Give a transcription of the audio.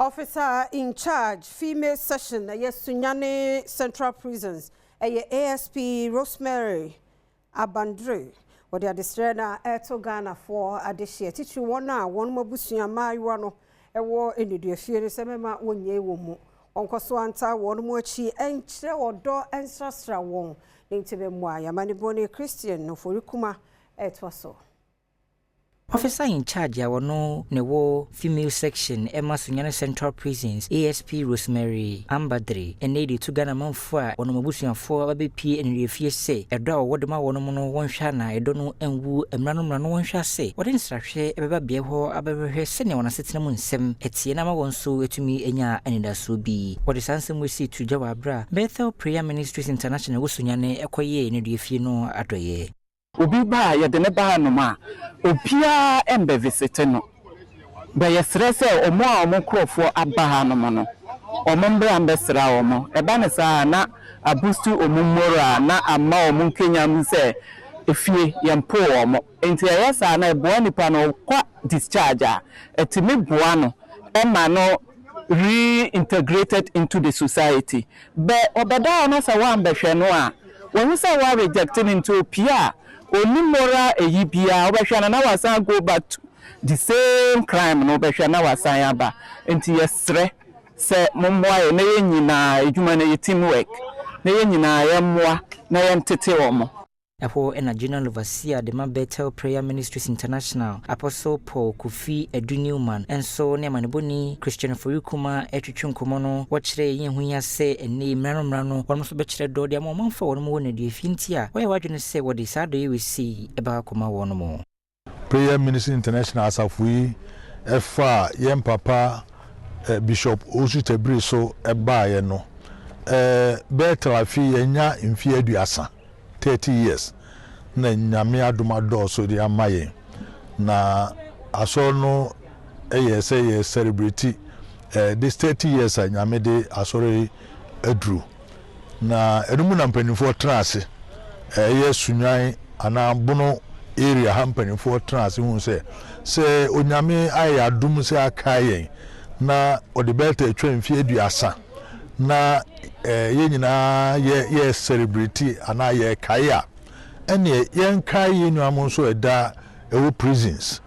Officer in charge, female section, ɛyɛ Sunyani Central Prisons, ɛyɛ ASP Rosemary Abandre, wɔde adesrɛ na ɛto Ghanafoɔ adehyeɛ, titiri wɔn a wɔn abusua mmaayewa no ɛwɔ nnuduafie no, sɛ mɛma wɔnyɛ wɔ mu, wɔnkɔ so anta wɔn mu akyi, ɛnkyerɛ ɔdɔ, ɛnsrasra wɔn ne nti bɛmmoa. Yɛama ne Christian Noforikuma ɛtoa so. Officer in charge a wɔno ne wɔ female section ɛma Sunyani Central Prisons, ASP Rosemary Ambadre, ɛnɛ de to Ghana manfoɔ a wɔnom abusuafoɔ abɛpie nnuduafie sɛ ɛdɔ a wɔwɔ de ma wɔnom no, wɔnhwɛ na ɛdɔ no nwu mmara no mmara no, wɔnhwɛ ase wɔde nsrahwɛ ɛbɛba beɛ hɔ abɛhwehwɛ sɛnea wɔn asetena mu nsɛm ɛteɛ na ama wɔn nso atumi anya anidasoɔ bi. Wɔde saa nsɛm wɔsi to gya wɔ aberɛ a Bethel Prayer Ministries International wɔ Sunyani ɛkɔyɛɛ nnuduafie no adɔeɛ. Obi ba a yɛde ne ba hanom a, obiara mbɛ visit no. Bɛyɛsrɛ sɛ ɔmo a ɔmo nkurɔfoɔ aba hanom no, ɔmo mbra mbɛsra ɔmo. Ɛba ne saa na aboost ɔmo moral na ama ɔmo nkenya sɛ efie yɛmpo ɔmo. Nti ɛyɛ saa na ɛboa nipa no, ɔkɔ discharge a, ɛtumi boa no ɛma no reintegrated into the society. Bɛ ɔbɛda hɔ no sɛ woambɛhwɛ no a, wɔn sɛ wa reject no, nti opie a, oni moral eyi biara. Wobɛhwɛ no na wasan go back to the same crime no, wobɛhwɛ na wasan aba. Nti yɛsrɛ sɛ mommoa yɛ na yɛn nyinaa adwuma no yɛ team work, na yɛn nyinaa yɛmmoa na yɛntete wɔn. Ɛhɔ ɛna General Overseer de ma Bethel Prayer Ministries International, Apostle Paul Kofi Adu Newman, nso ne amanebɔni Christian Forikuma ɛtwitwi nkɔmmɔ no, wɔkyerɛ yɛn ho hia sɛ ɛnɛ mmara no mmara no wɔn nso bɛkyerɛ dɔ de ama ɔmanfo a wɔn wɔ nnuduafie, nti a wɔyɛ wɔadwene sɛ wɔde saa dɔ yi wesi ɛbɛka kɔma wɔn mo. Prayer Ministry International asafo yi ɛfa yɛn papa Bishop Osu Tabiri so ɛbaeɛ no, Bethel afi yɛnya mfeɛ 30, 30 years, na Nyame adom adɔɔso de ama yɛn, na asɔre no ɛyɛ sɛ yɛ celebrate this 30 years a Nyame de asɔre aduru. Na ɛno mu na mpanimfoɔ tena ase, ɛyɛ Sunyan anaa Bono area ha mpanimfoɔ tena ase hu sɛ Onyame ayɛ adom sɛ aka yɛn na ɔde bɛɛta atwa mfeɛ 30, na yɛn nyinaa yɛ celebrate anaa yɛkae a, ɛneɛ yɛnkae yɛn nuanom nso ɛda ɛwɔ prisons.